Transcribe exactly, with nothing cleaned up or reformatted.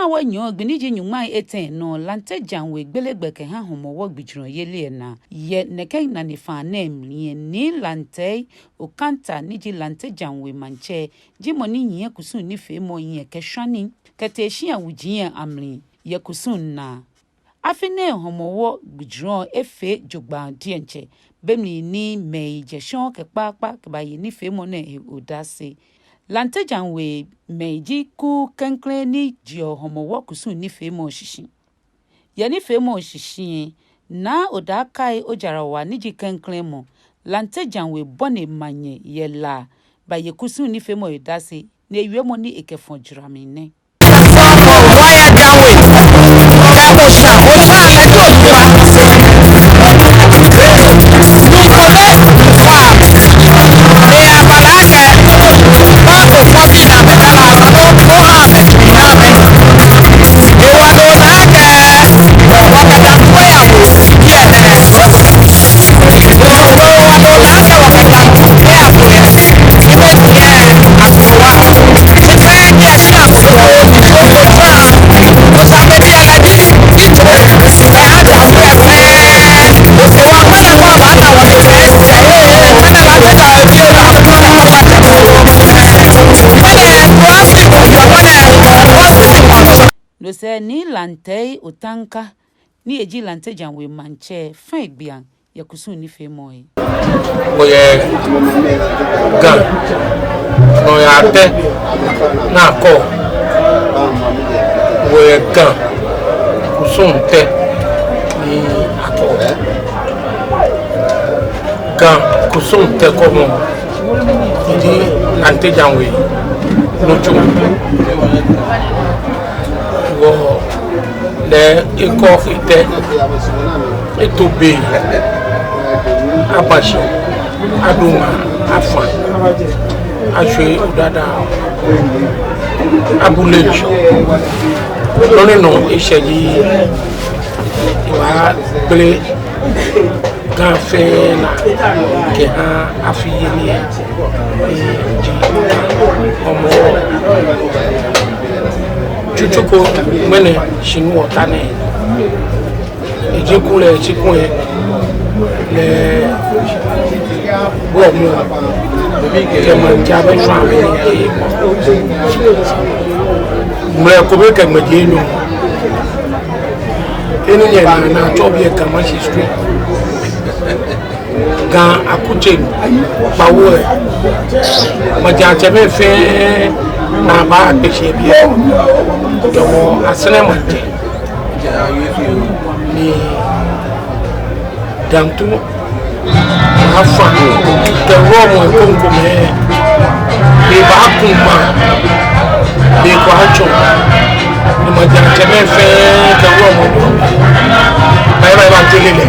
Awa nyɔɔŋ gbi ni ji nyɔŋmai etɛ nɔ Lante Djan We gbele gbɛ kɛha Hɔmɔwɔ gbijurɔ yeli lɛ naa. Yɛ nɛkɛ nane faa nɛɛ mli lɛ, Nii Lante Okanta ni ji Lante Djan We maŋtsɛ ji mɔ ni nyiɛ kusum nifeemɔ lɛ kɛ shwane kɛtee shia wuji lɛ amli yɛ kusum naa. Afi nɛɛ Hɔmɔwɔ gbijurɔ efee jogbaŋŋ diɛŋtsɛ, be mli ni mɛi jɛ shɔŋŋ kɛ kpaakpa kɛbaye nifeemɔ nɛɛ he odase. Lante Djan We mɛi ji kuu klɛŋklɛŋ ni jeɔ Hɔmɔwɔ kusum nifeemɔ shishi. Yɛ nifeemɔ shishi lɛ, Naa Odakai Ojarawa ni ji klɛŋklɛŋ mɔ, Lante Djan We bɔne manyɛ yɛ La baye kusum nifeemɔ lɛ odase, ni ewiemɔ ni ekɛfɔ jara mli nɛ. No sɛɛ Nii Lante Otanka ni eji Lante Djan We maŋtsɛ fã egbiaŋ yɛ kusum nifeemɔ lɛ. Wɔyɛ Ga nɔyaa tɛ ni akɔ. Wɔyɛ Ga kusum tɛ ni akɔ. Ga kusum tɛ kɔmɔ, eji Lante Djan We nɔ tso. Wɔ lɛ ekɔ etɛ, eto be, abashi, aduma, afa, ashwie odada, abule ŋshɔ. Nɔ ni nɔ eshɛ ji, ebagbele Ga fɛɛ naa kɛha afi yeli lɛ, eji Hɔmɔwɔ. Tsutsu ko ŋmɛnɛ shi ni wɔta nɛɛ. Eji kulɛ shi kulɛ lɛ wulɔmɔ kɛ maŋtsɛ abɛ fã amɛ. Ŋmlɛ ko be kɛ ŋmɛji enyɔ. Enɛ nyɛ naa, naa tsɔ biɛ Ga Mashi Street. Ga akutsei kpawo lɛ, maŋtsɛmɛi fɛɛ naa ba akpɛshɛ biɛ. Jɔɔ Asɛrɛ maŋtsɛ ni Dantu, afa kɛ wulɔmɔ ekoŋŋ komɛi, ni baaku ŋmaa, ni kɔ atsɔ, ni maŋtsɛmɛi fɛɛ kɛ wulɔmɔ, baa, baa, baa, tɛlɛ lɛ.